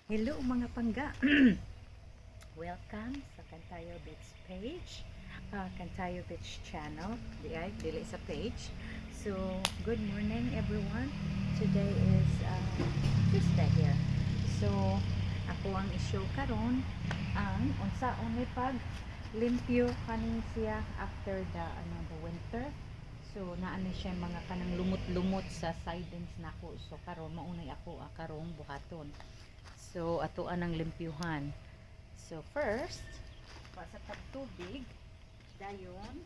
Hello, mga pangga. Welcome sa Kantayo Beach page. Kantayo Beach channel. Di ay, dili sa page. So, good morning, everyone. Today is Tuesday here. So, ako ang i-show karon ang unsaon ni pag limpyo kaning siya after the ano, the winter. So, naa na siya mga kanang lumot-lumot sa sidings nako. So, karon maunay ako karong buhaton. So, ato anang limpyuhan. So, first, basa tag tubig, dayon,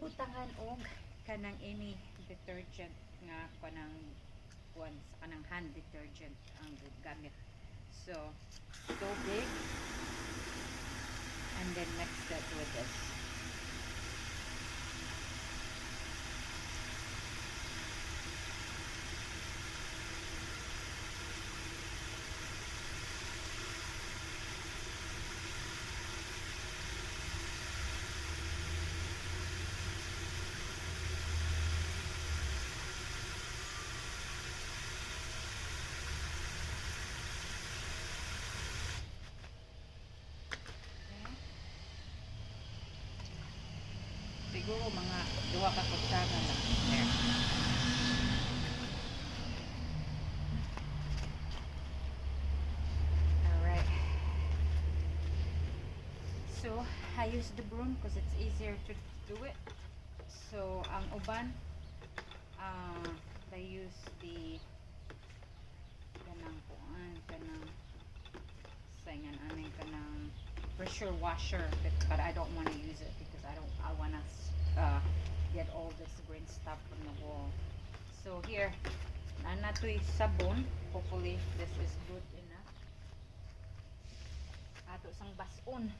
butangan og kanang any detergent nga kanang kuan sa kanang hand detergent ang gamit. So, tubig, and then mix that with this. Okay. Siguro mga duha ka kutsara lang. There. Alright. So, I use the broom because it's easier to do it. So, ang uban, they use the kanang kuan, kanang saingan aning kanang pressure washer, but I don't want to use it because I don't I want to get all this green stuff from the wall. So here, naa na to'y sabon. Hopefully this is good enough. Ato sang bason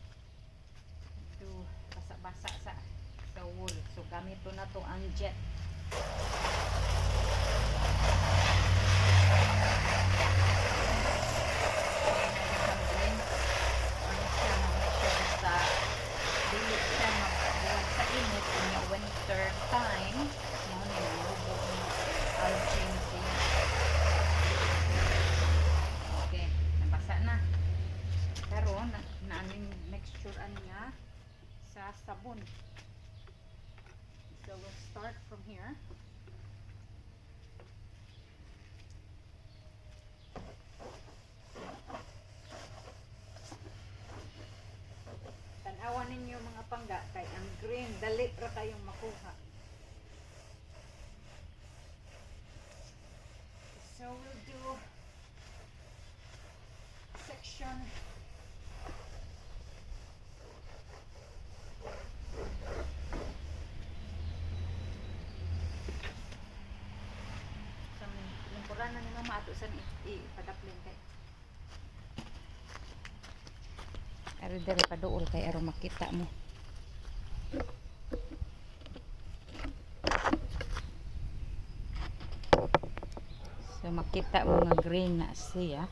to basa-basa sa wool. So gamit to na to ang jet. Green. Ano siya, mga siya basta dili siya mabuhat sa init unya winter time mao ni mahubo ni algae ni siya. Okay, nabasa na. Karon na naaning mixture ani nga sa sabon. So we'll start from here. Tan-awan ninyo, mga pangga, kay ang green dali ra kayong makuha. So we'll do section. Sa lingkuran na ni mama ato sa ipadaplin kay ari diri paduol kay aron makita mo. So makita mo nga green na siya.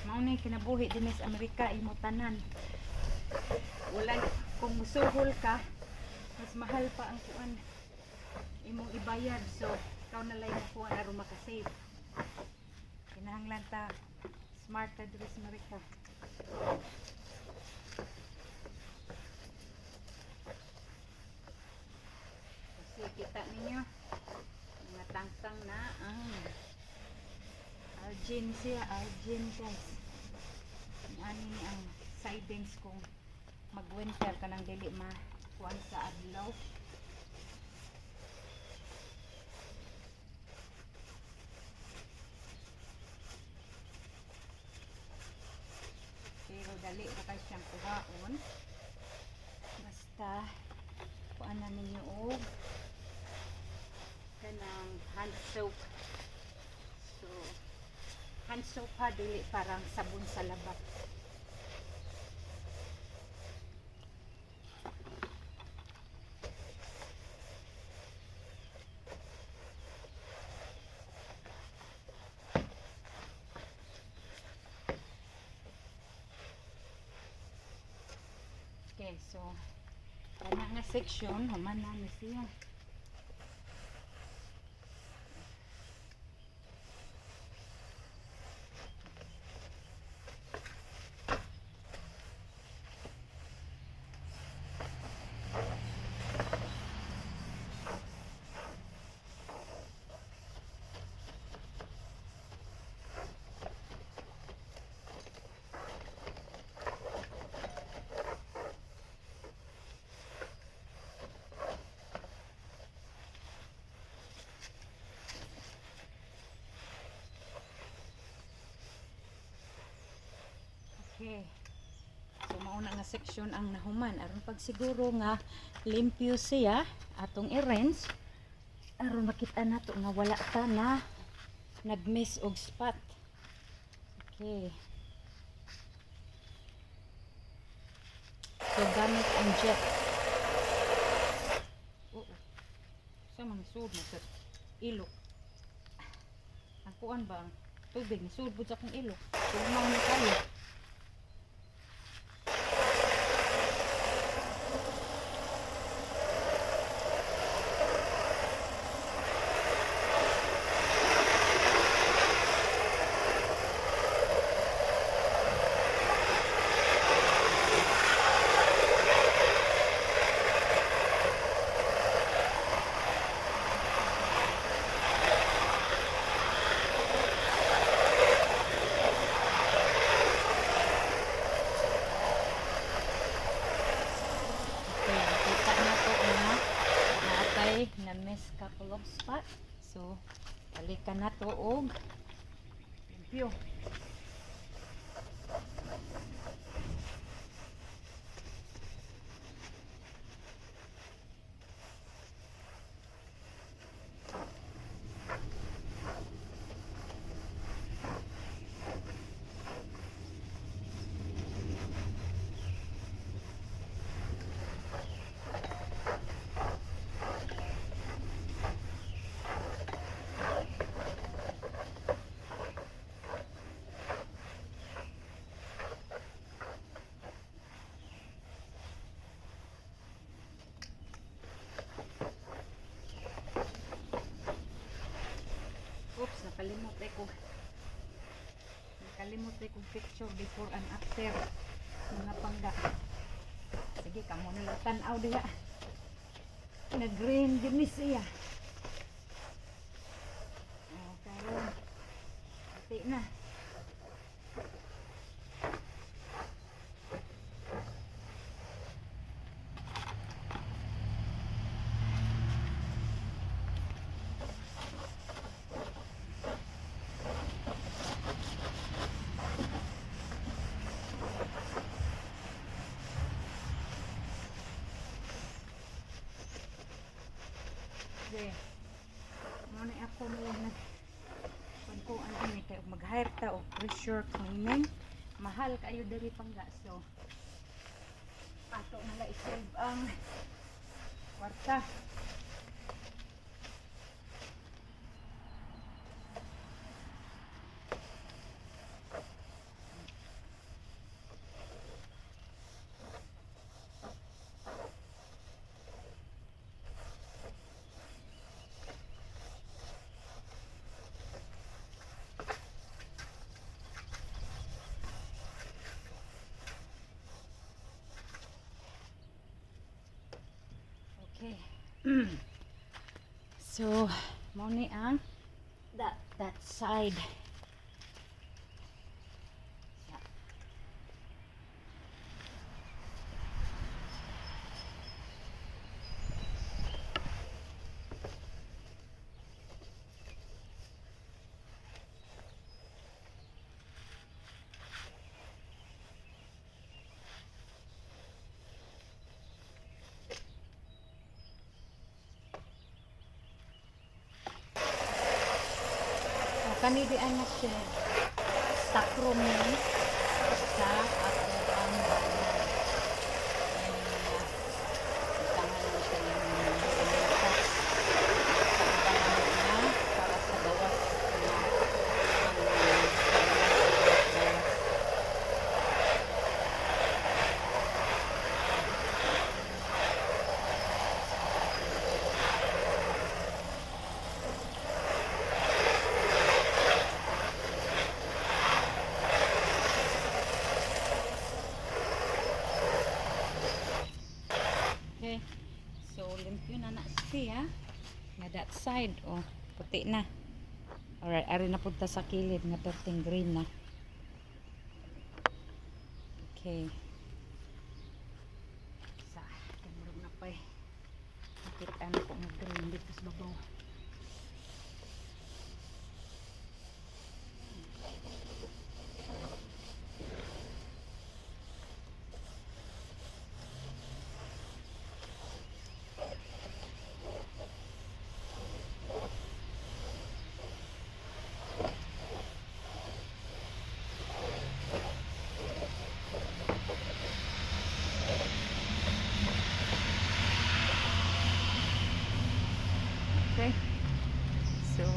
Mao ni kinabuhi dinhi sa Amerika, imo tanan. Wala kung musuhol ka, mas mahal pa ang kuan imong ibayad, so ikaw na lang kuan aron makasave. Kinahanglan ta smart ta diri sa Amerika. Kasi kita ninyo mga tangtang na ang algae ni siya, algae, guys. Ani ni ang sidings kung mag-winter kanang dili ma kuan sa adlaw. Pero dali ra kay siyang kuhaon. Basta kuan na ninyo og kanang hand soap. So Hand soap ha, dili parang sabon sa laba. Okay, so kana nga section human na ni siya. Okay. So mauna nga section ang nahuman aron pagsiguro nga limpyo siya atong i-rinse aron makita nato nga wala ta na nag-miss og spot. Okay. So gamit ang jet. Oo. Sa mga sud na sa ilok. Ang kuan ba ang tubig ni sud sa akong ilok. Tumaw na kayo. Okay, nakita na to nga naatay na miss couple of spot. So, balikan na to og limpyo. Oops, nakalimot eh ko. Nakalimot eh kong picture before and after. Mga pangga. Sige, kamo na lang tan-aw diha. Nag-green din ni siya. Oh, karon. Ati na. Okay. Muna ako na lang nag kuan ini kay mag-hire ta og pressure cleaning. Mahal kayo diri pangga, so ato na lang i-save ang kwarta. Okay. So, mao ni ang that side. Yeah. Oh, kani di ang shed. Grooming sa akoang bana. Yan nga. Tangan mo siya yung mga herramienta sa ubang niya para sa gawas nga ang sa gawas. Okay. So, limpyo na na siya. Nga that side, oh, puti na. Alright, ari na punta sa kilid nga perting green na. Okay. Sa, kamurog na pa eh. Nakita na ko nga green dito sa babaw. Okay. So,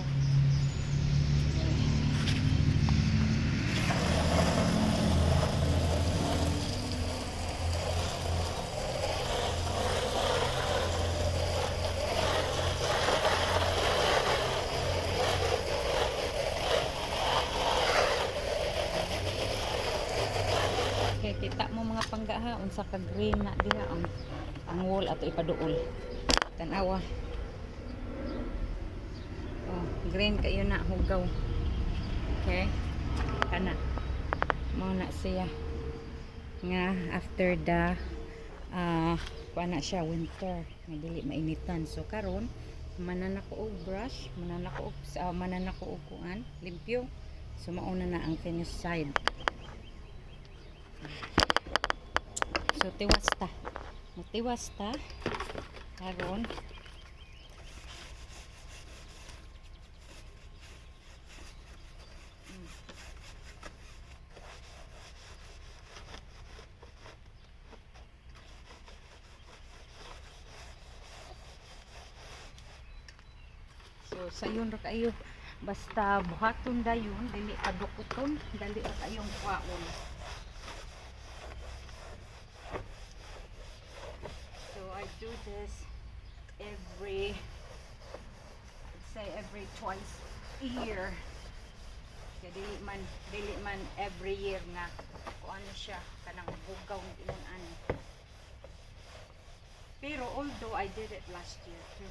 okay, kita mo mga pangga ha, unsa ka green na diha ang wall ato ipaduol. Tan-awa. Oh, green kayo na hugaw. Okay? Kana. Mao na siya nga after the kuan na siya winter nga dili mainitan. So karon manan ako og brush, manan ako og kuan, limpyo. So mauna na ang finish side. So tiwas ta. Mutiwas ta karon. So sayon ra kayo, basta buhaton dayon, dili padukuton, dali ra kayong kuwaon. So I do this every, let's say, every twice a year. Kaya dili man every year nga kuan siya kanang hugaw ng ingon ani. Pero although I did it last year too.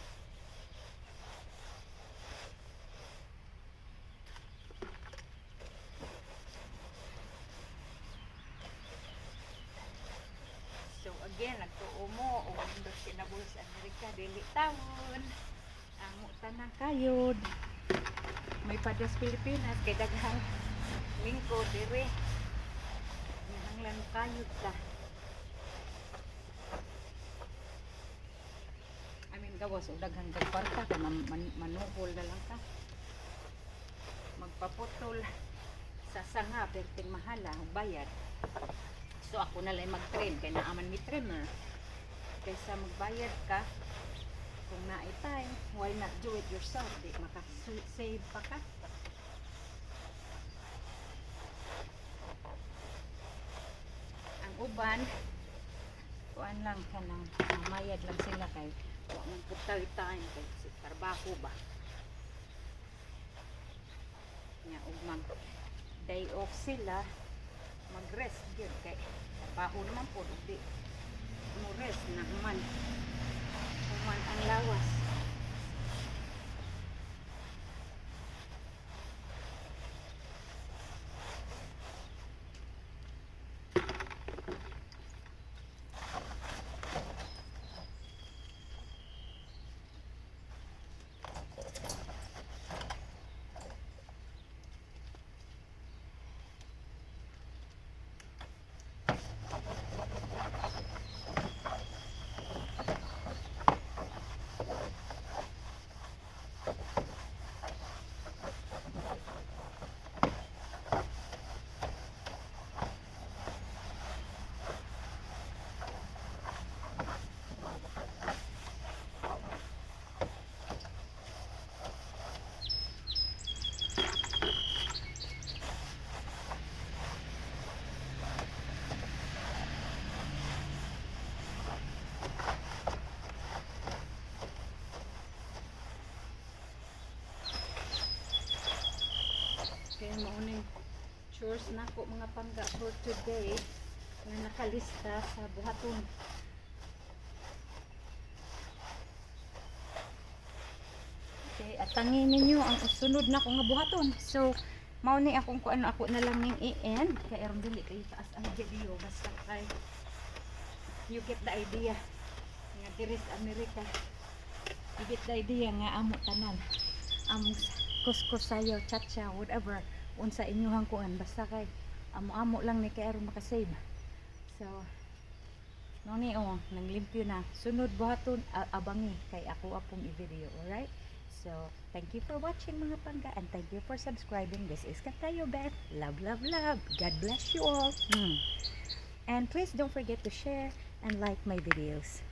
So again, nagtuo mo o nindot kinabuhi sa Amerika, dili tawon. Amo tanang kayod. May padas Pilipinas kay daghang lingko dire. Nanglan kayod ta. I mean, gawas og daghang kag kwarta kay manuhol na lang ka. Magpaputol sa sanga perting mahala ang bayad. So ako na lang mag-trim kay naaman mi trimmer. Kaysa magbayad ka kung naay time, why not do it yourself? Di maka-save pa ka. Ang uban, kuan lang ka ng mamayad lang sila kay wa man pud tay time kay sa trabaho ba. Nya ug mag day off sila, mag-rest gyud kay trabaho naman pod ug di mo rest na human ang lawas. Chores nako, mga pangga, for today nga nakalista sa buhaton. Okay, atangin ninyo ang sunod na ko nga buhaton. So, mao ni akong kuan, ako na lang ning i-end kay aron dili kay taas ang video, basta kay you get the idea nga diri sa Amerika, you get the idea nga amo tanan, among kuskus, sayaw, chacha, whatever, unsa inyuhang kuan, basta kay amo-amo lang ni kay aron makasave. So no ni, oh, naglimpyo na. Sunod buhaton, abangi kay ako apong i-video. Alright, so thank you for watching, mga pangga, and thank you for subscribing. This is Katayo Beth. Love, love, love. God bless you all. And please don't forget to share and like my videos.